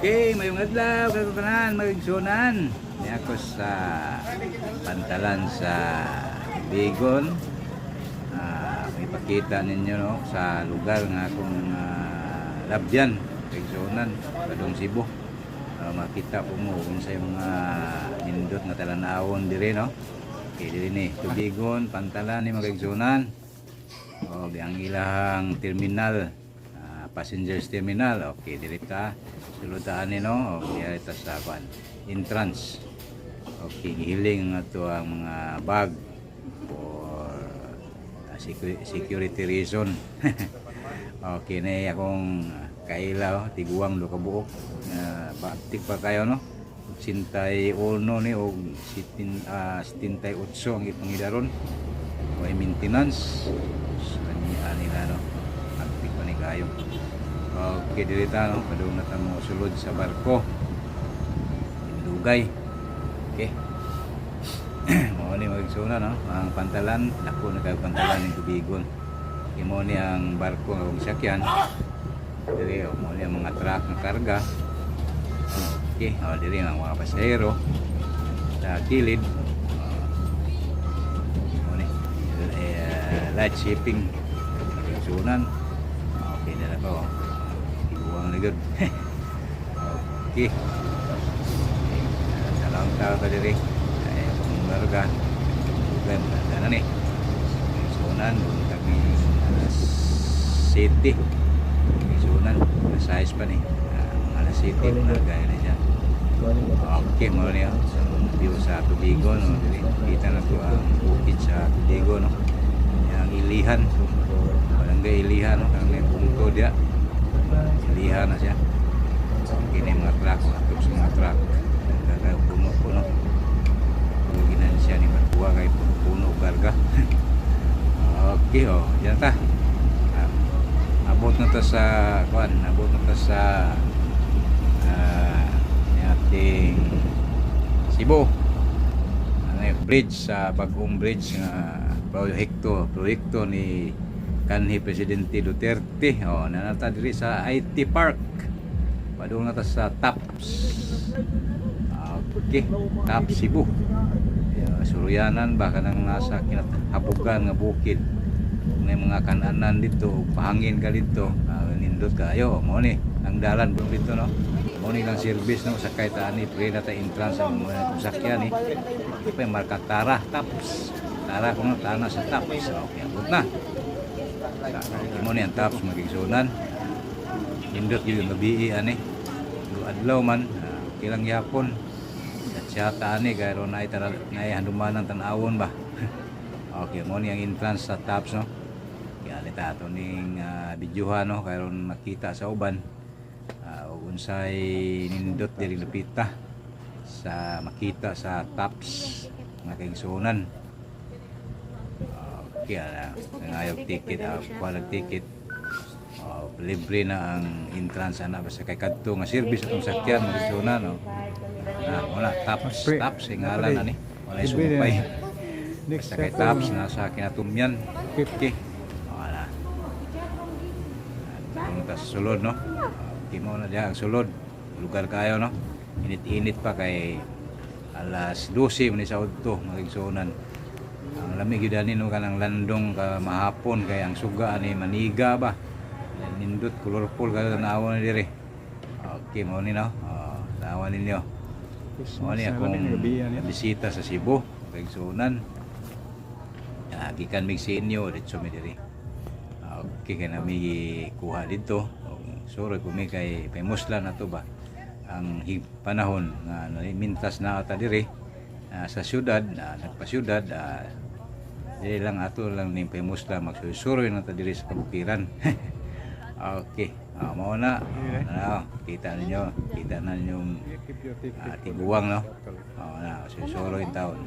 Okay, maayong adlaw katanan, mga igsuonan. Ni ako sa pantalan sa Tubigon. Ipakita ninyo, no, sa lugar nga akong labyan, igsuonan, Padung Cebu. Makita po mo kung sa mga nindot nga talan-awon dire, no. Okay, dire ni Tubigon, pantalan ni, mga igsuonan. O, ang ilahang terminal, passengers terminal. Okay, diri ta. Sulutaan ni, no. Okay, diri ta sa kwan, entrance. Okay, gihiling nga to ang mga bag for security reason. Okay na akong kaila, oh, tiguang do kabuok. Batik pa kayo, no. 81 ni og 78 ang ipangidaron. Way maintenance. Kani nila, no. Active pa ni kayo. Okay, diri ta, no. Padung na ta mo sulod sa barko. Dugay. Okay. Mao ni, mga igsoon, no. Ang pantalan, dako na kayo pantalan ng Tubigon. Okay, mao ni ang barko nga akong sakyan. Diri, oh, mao ni ang mga truck nga karga. Okay, oh, diri ang mga pasahero sa kilid. Oh, mao ni light shipping, igsuonan. Okay na na ko. Tiguang na gud. Okay. Salang tao ka diri. Ay, kung marga. Dugay mo na ni. Igsuonan, buntag ni alas 7. Igsuonan, alas 6 pa ni. Alas 7, mga na siya. Okay, mo niyo. So, view sa Tubigon, no? Diri. Kita na to ang bukid sa Tubigon, no? Yang Ilihan. Barangay Ilihan, no? Kang may bungto diya. Ilihan na siya. Kini mga truck, atop sa mga truck. Kaya puno-puno. Ginan siya ni Barkuha kay puno karga. Okay, oh, yan ta. Abot na ta sa kuan, abot na ta sa ating Cebu. Ano yung bridge, sa bagong bridge nga proyekto, proyekto ni kanhi Presidente Duterte. Oh, nanata diri sa IT Park. Padung na ta sa Tops. Okay, Top Cebu. Ya, suruyanan ba kanang nasa kinahabogan nga bukid. May mga kananan dito, pahangin ka dito, nindot kayo. Mo ni ang dalan po dito, no. Mo ni lang service, no, sakay ta ani pre na ta entrance sa mga sakyan ni. Pa yung marka Tara Tops. Tara kung tana sa Tops. Okay, abot na. Okay, mo ni ang Tops, mga igsuonan. Nindot gyud yung gabi ani. Adlaw man, kilang yapon. Sa ani kay ron ay tara nay handumanan tan-awon ba. Okay, mo ni ang entrance sa Tops, no. Kaya alita ato ning videohan, no, kay ron makita sa uban ug unsay nindot diri lupita sa makita sa Tops, mga kaigsuonan. Okay, ngayog ticket, kuha ticket. Libre na ang entrance ana basta kay kadto nga service atong sakyan, mga kaigsuonan, no. Na, wala Tops. Pre, Tops ang ngalan ani. Wala libre sumupay. na. Next Basta kay step, Tops nasa kinatumyan. Okay. Wala. At sa sulod, no. Okay mo na diya ang sulod. Lugar kayo, no. Init-init pa kay alas 12 man ni sa udto, mga igsuonan. Ang lamig gyud ani, no, kanang landong ka mahapon kay ang suga ani maniga ba. Nindot, colorful kayo tanawa na diri. Okay mo ni, no. Oh, tanawa ninyo. Christmas Mo ni na akong lang yung gabi yan. Bisita sa Cebu, kaigsuonan. Gikan mig sa inyo, diretso mi diri. Okay kay nami kuha dito. Sorry kumi kay pamusla na to ba ang panahon nga mintas na ata diri sa syudad, nagpa-syudad, dili lang ato lang ning pamusla, magsusuroy na ta diri sa kabukiran. Okay, mao na. Na, kita ninyo, kita na ninyong Keep your ticket tiguang, no? circle. Oh, na, susuroy yung taon.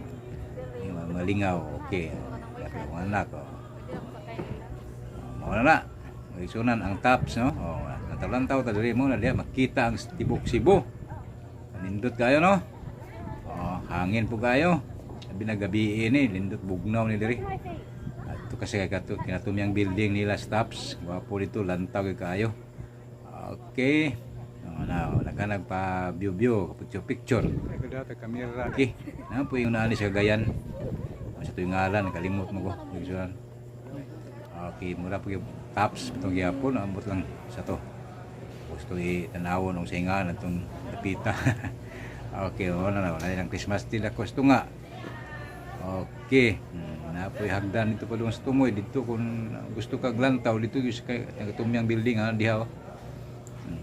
Yung mga malingaw, okay. Dapat akong anak, oh. Oh, mao na na. Magisunan ang Tops, no? Oh, natalantaw ta diri mo na diya makita ang tibok Cebu. Nindot kayo, no? Oh, hangin po kayo. Sabi na gabi ini, nindot bugnaw ni diri. Ato kasi kay kato kinatumyang building nila sa Tops. Gwapo dito, lantaw kay kayo. Okay. Oh, na nagkanag pa view view, picture picture. Ay, kamera. Okay. Na po yung naani sa Cagayan. Sa ito yung ngalan, nakalimot mo ko. Igsunan. Okay, mura po yung tops itong gyapon, ambot lang sa to. Gusto i-tanawon og singa atong dapita. Okay, oh, na na, wala lang Christmas tree na gusto nga. Okay, na po hagdan dito pa doon sa tumoy dito kung gusto ka glantaw dito yung sa kay tumyang building ha diha oh.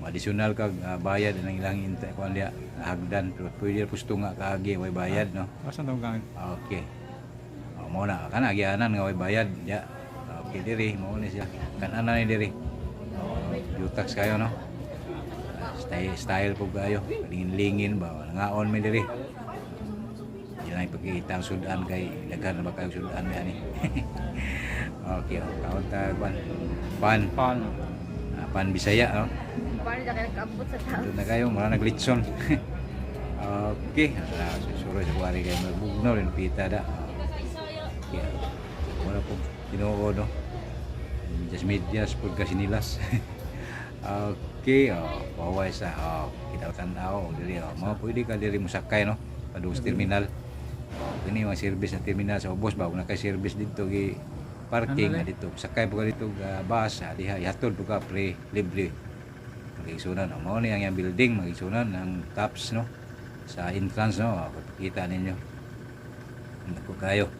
Additional kag bayad ang ilang inta kuan diha hagdan, pero pwede gusto nga kaagi way bayad, no. Asa tong gamit? Okay. Oh, mo na kana agianan nga way bayad ya. Okay, diri mo ni siya. Kanan ni diri. Oh, Butax kayo, no. Style style po kayo. Lingin-lingin ba ngaon mi diri. Di lang ipakita ang sudan kay daghan na ba kayo sudan ani. Okay, oh, kaon ta kwan. Pan, Paano? Pan Bisaya, no. Paano na kayo kaabot sa tao? Doon na kayo, mura naglitson. Okay, susuroy sa kuwari kayo magbugnaw rin pita da. Okay, wala po tinuo, no. Just medyas po kasinilas. Okay, oh, paway sa oh, kita tanaw diri oh. Mga pwede ka diri mosakay, no. Padung sa terminal. Oh, kini mga service na terminal sa ubos ba, kung kay service dito gi parking Ano, na dito. Sakay po ka dito bus, diha ihatod po ka pre libre. Magigsunan, no? Mao ni ang iyang building, magigsunan ang tops, no, sa entrance, no. Kita ninyo. Nako kayo.